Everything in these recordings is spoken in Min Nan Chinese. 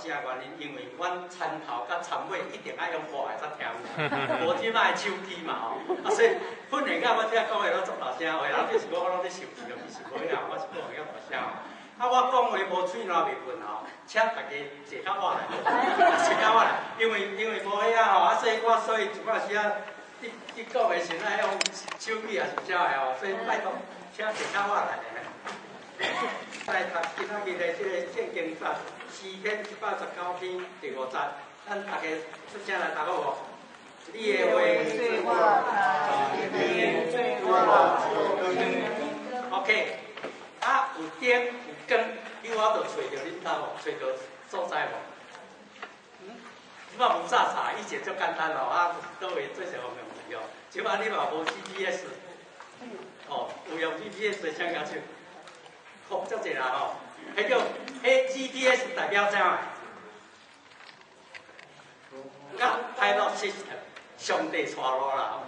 聲的原因，因為阮田頭佮田尾一定愛用喊的才聽有，無這擺手機嘛吼。啊，所以訓練到我聽講話攏足大聲，有人就是講我攏咧受氣，其實無影，我是講話較大聲。啊，我講話無喙瀾袂噴吼，請大家坐較倚來，坐較倚來，因為無遐吼，啊，所以我所以有陣時啊，你講的時陣愛用手機也是啥的吼，所以拜託，請坐較倚來。來讀今仔日的這個聖經節，詩篇119篇第五節，咱大家出聲來讀好無？你的話做我腳前燈，做我路中。OK，啊，有燈有光，你有法度揣著恁兜無？揣著所在無？嗯，這擺霧煞煞，以前足簡單咯，啊，佗位做啥方面問題哦？這擺你嘛無 GPS，哦，有用 GPS 的請舉手。哦，足濟啦吼，彼叫彼 GPS 代表啥？God Pilot System，上帝帶路啦。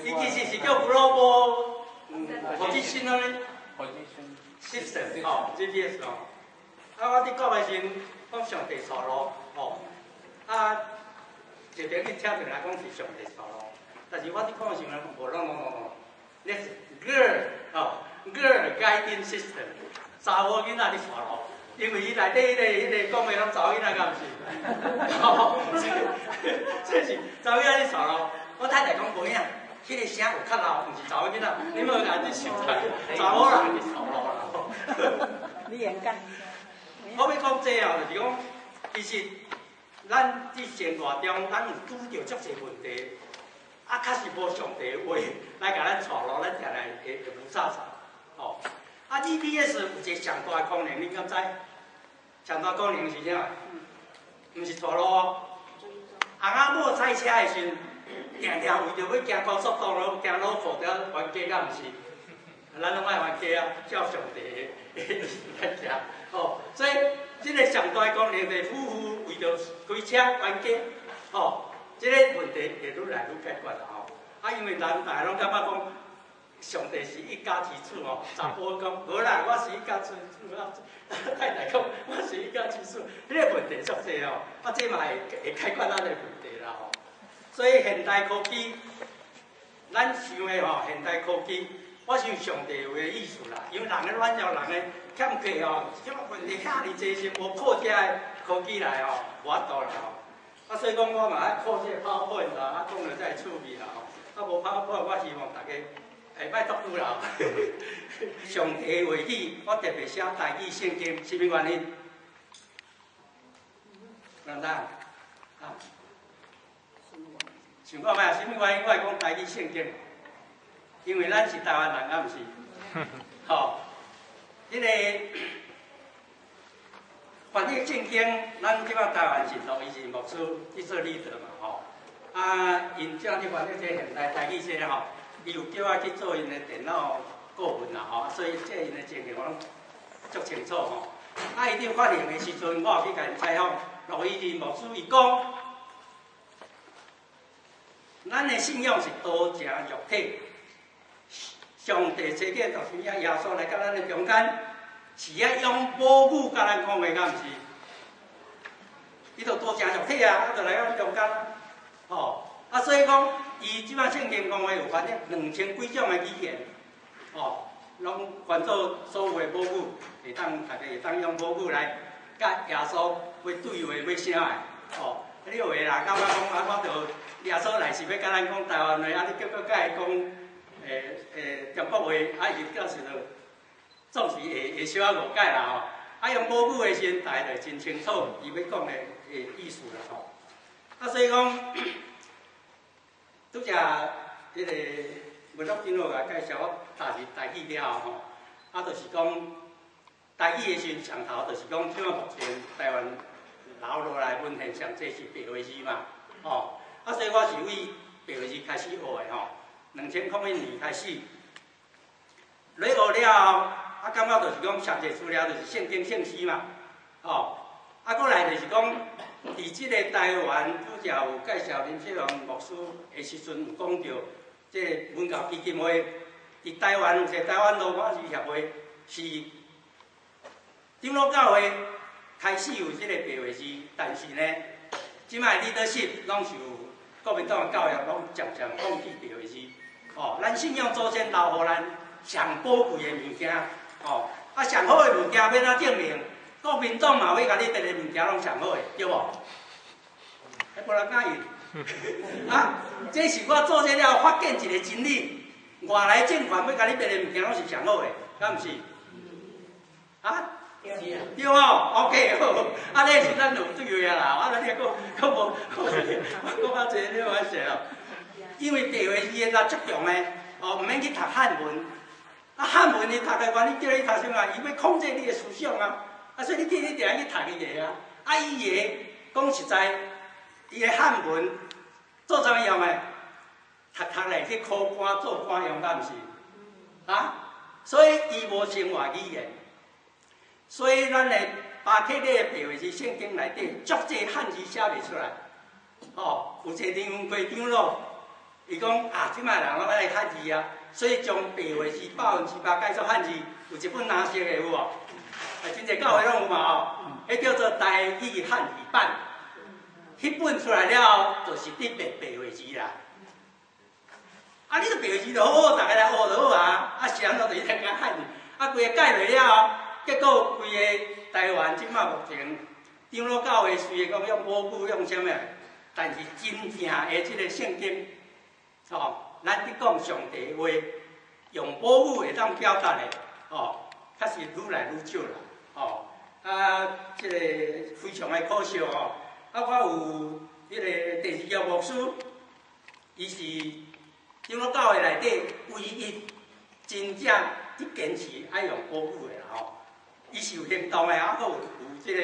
伊其實是叫 Global Positioning System，吼，GPS 吼。啊，我佇講的時陣講上帝帶路，吼，啊，一邊去聽著來講是上帝帶路，但是我佇講的時陣講無，no no no no，那是 Girl，吼。Girl guiding system，查某囡仔咧帶路，因為伊內底彼個講的攏查某囡仔，敢毋是？吼，這是查某囡仔咧帶路。我太太講無影，彼個聲有較老，毋是查某囡仔，你無共你想查某人咧帶路啦。你應該。我欲講這哦，就是講，其實咱佇生活中，咱有拄著足濟問題，啊，確實無上帝的話來共咱帶路，咱定定會霧煞煞。吼，啊，GPS 有一個上大的功能，恁敢知？上大功能是啥？毋是帶路哦。翁仔某駛車的時陣，定定為著欲行高速公路、行路褲，著冤家敢毋是？咱攏愛冤家啊，照上帝的意思來行。吼，所以這個上大的功能就是夫婦為著開車冤家，吼，這個問題會愈來愈解決啦吼。啊，因為人大家攏感覺講，上帝是一家之主吼，查埔講無啦，我是一家之主啊，太太講我是一家之主，彼個問題足濟吼，啊，這嘛會解決咱的問題啦吼。所以現代科技，咱想的吼，現代科技，我想上帝話的意思啦，因為人的軟弱，人的欠缺吼，這個問題遐爾濟，是無靠這个科技來吼，無法度啦吼。啊，所以講我嘛愛靠這個 PowerPoint 啦，啊，講了才會趣味啦吼。啊，無 PowerPoint，我希望大家會莫作久啦。上帝話語，我特別寫台語聖經，啥物原因？人知？啊？想看覓啊？啥物原因？我會講台語聖經？因為咱是台灣人，敢毋是？吼，這個翻譯聖經，咱這擺台灣信徒伊是牧師去做 leader 嘛，吼。啊，𪜶這樣去翻譯這現代台語這吼，伊有叫我去做𪜶的電腦顧問啦，吼，所以這𪜶的情形我攏足清楚吼。啊，伊佇發行的時陣，我有去共𪜶採訪，羅伊林牧師伊講，咱的信仰是道成肉體，上帝差遣獨生子耶穌來到咱的中間，是愛用母語共咱講話，敢毋是？伊就道成肉體啊，啊，就來咱中間啊，吼，啊，所以講，伊這擺聖經講話有翻譯2000幾種的語言，吼，攏翻做所有的母語，會當大家會當用母語來佮耶穌欲對話欲啥的，吼。你有的人感覺講啊，我著耶穌來是欲共咱講台灣話，啊，你結果佮伊講中國話，啊，伊到時就總是會小可誤解啦吼。啊，用母語的時陣，大家就真清楚伊欲講的意思啦吼。啊，所以講，拄才彼個文樂長老共介紹我讀是台語了後吼，啊，就是講台語的時陣上頭就是講，這馬目前台灣留落來文獻上濟是白話字嘛，吼，啊，所以我是為白話字開始學的吼，2001年開始，來學了後，啊，感覺就是講上濟資料就是聖經聖詩嘛，吼，啊，閣來就是講，佇這個台灣拄才有介紹林世榮牧師的時陣，有講著這個文教基金會，佇台灣有一個台灣羅馬字協會，是長老教會開始有這個白話字，但是呢，這擺 leadership 攏是有國民黨的教育，攏漸漸放棄白話字。哦，咱信仰祖先留予咱上寶貴的物件，哦，啊上好的物件欲按怎證明？國民黨嘛欲共你別的物件攏上好的，對無？欸，無人敢應。啊，這是我祖先了發現一個真理，外來政權欲共你別的物件攏是上好的，敢毋是？啊？對無？OK，好，啊，你是咱有對話啦，啊，咱你閣閣無，閣較濟你歹勢哦。因為白話字的足強的，哦，毋免去讀漢文。啊，漢文伊讀的原因叫你讀啥啊？伊欲控制你的思想啊！啊，所以你叫你定愛去讀伊的啊。啊，伊的講實在，伊的漢文做啥物用的？讀讀來去考官做官用，敢毋是？啊，所以伊無生活語言。所以咱的巴克禮的白話字聖經內底，足濟漢字寫袂出來。哦，有一個林文奎長老，伊講啊，這擺人攏愛漢字啊，所以將白話字8%改做漢字，有一本藍色的有無？啊，真濟教會攏有嘛吼，彼叫做台語漢字版。彼本出來了後，就是佇白白話字啦。啊，你著白話字就好好，逐家來學就好啊。啊，是按怎就去聽講漢字？啊，規个改落了後，結果規个台灣這擺目前長老教會雖然講用母語用啥物，但是真正的這個聖經，哦，咱佇講上帝話，用母語會當表達的，哦，確實愈來愈少啦，哦，啊，這個非常的可惜哦。啊，我有彼個第二個牧師，伊是長老教會內底唯一真正佇堅持愛用母語的啦吼。伊是有行動的，啊，閣有這個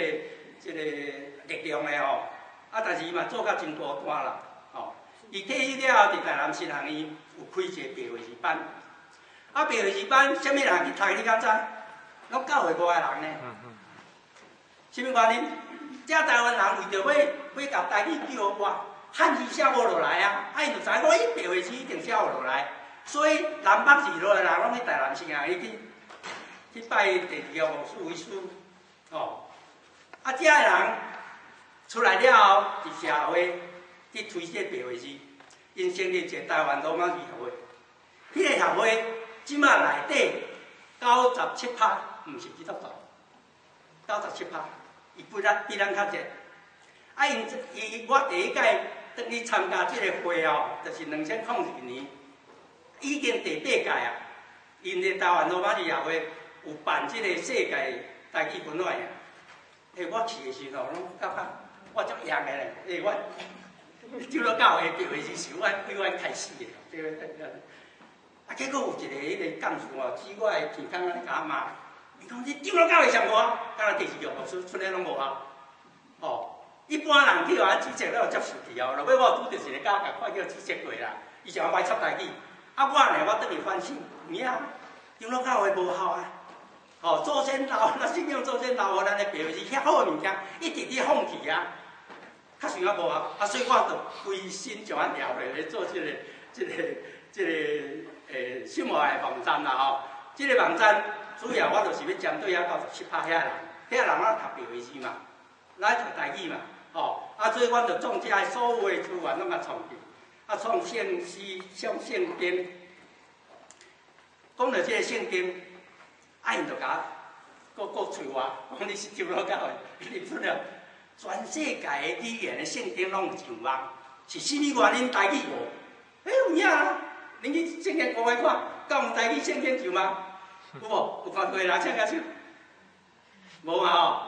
力量的吼。啊，但是伊嘛做甲真孤單啦，吼。伊退休了後，佇台南神學院有開一個白話字班。啊，白話字班，啥物人去讀？你敢知？攏教會外的人呢。啥物原因？這台灣人為著欲共台語救活，漢字寫無落來啊！啊，𪜶就知影講，伊白話字一定寫予落來，所以南北二路的人攏去台南神學院去拜第二個牧師為師，吼。啊，這个人出來了後，佇社會去推這個白話字，𪜶成立一個台灣羅馬字協會。彼個協會這馬內底97%毋是基督徒，九十七趴，伊比咱較濟。啊，𪜶伊我第一屆轉去參加這個會哦，就是2002年，已經第八屆啊。𪜶佇台灣羅馬字協會有辦這個世界台語文化啊。欸，我去的時候，攏感覺我足掖的咧。欸，我長老教會白話字是阮對阮開始的，對對對。啊，結果有一個彼個幹事哦，指我的耳孔按呢共我罵，伊講你長老教會上無啊？敢若第二個牧師出來攏無效。哦，一般人去予阮指責，攏會接受去哦。落尾我拄著一個共款叫指責過啦，伊就排斥台語。啊，我呢，我轉去反省，有影長老教會無效啊。哦，祖先留，咱信仰祖先留予咱的白話字遐好的物件，一直佇放棄啊。確實我無效，啊，所以我就規身將啊調來咧做這個新華的網站啦吼。這個網站主要我就是欲針對遐97%遐人，遐人攏讀白話字嘛，來讀台語嘛，吼。啊，所以阮就將這所有的資源攏共創起，啊，創聖詩、創聖經。講著這個聖經，啊，𪜶就共我閣揣我，講你是長老教的，你出了全世界的語言的聖經攏有上網，是啥物原因台語無？欸，有影啊！恁去聖經公會看，敢有台語聖經上網？有無？有看過的人請舉手。無嘛吼？